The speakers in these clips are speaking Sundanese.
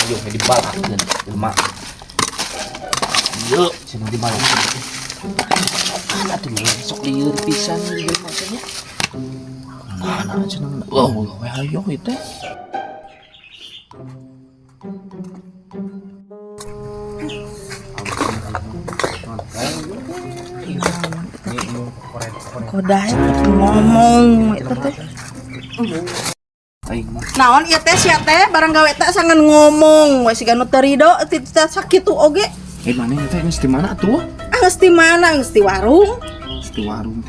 Hayo we dibalakeun jelema. Ieu cenah dibalakeun. Sopan atuh meureun sok lieur pisan jelema teh nya. Mana cenah eueuh we hayo ieu teh. Kodae ngomong eta teh. Aing mah Naon ieu teh sia teh barang gawe teh sangan ngomong we siga nu teu rido ti teh sakitu oge. Eh, mana teh geus di mana atuh? Ah, geus di mana? Geus di warung. Geus di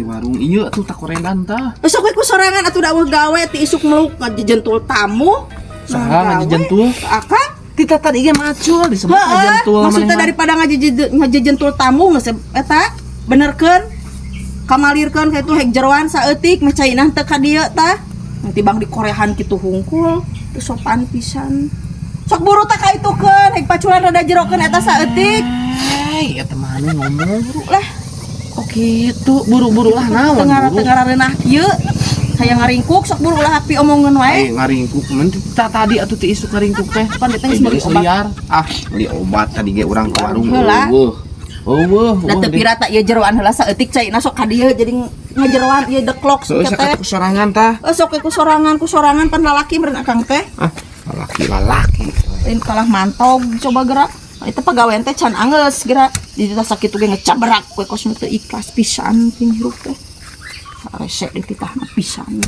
warung ieu atuh takoredan tah. Geus we ku sorangan atuh da eueuh gawe ti isuk meluk ngajejentul tamu. Saha ngajejentul? Akang. Tita tadi ge macul disebut Heeh, ngajentul maksudnya daripada ngajejentul tamu geus eta benerkeun kamalirkeun ka itu hek jeroan saeutik meh cainah teu ka dieu tah. Nanti bang di korehan kitu hungkul teu sopan pisan. Sok buru tah ka itukeun hek paculan rada jerokeun eta saeutik. Eh, eta maneh ngomong Buru lah. Kok gitu? Buru-buru lah naon Tengara buru. tengara reunah kieu. Hayang ngaringkuk sok buru ulah hapi omongeun wae. Eh, ngaringkuk men tita tadi atuh ti isuk ngaringkuk teh. Pan teh geus meuli obat. Liar. Ah, beli obat tadi ge urang ke warung. Heula. Eueuh. Eueuh. Da teu pira tak ieu jeroan heula saeutik caina sok ka dieu jadi ngajeroan ieu deklok Heeh, teh. sakat sorangan tah. Eh, sok ku sorangan pan lalaki meureun akang teh. Ah, lalaki-lalaki. Lain kalah mantog coba gerak. Itu pagawean teh can anggeus gerak. Di titah sakitu ge ngecabrak we kos nu teu ikhlas pisan ting hirup teh. Rese di titahna pisan.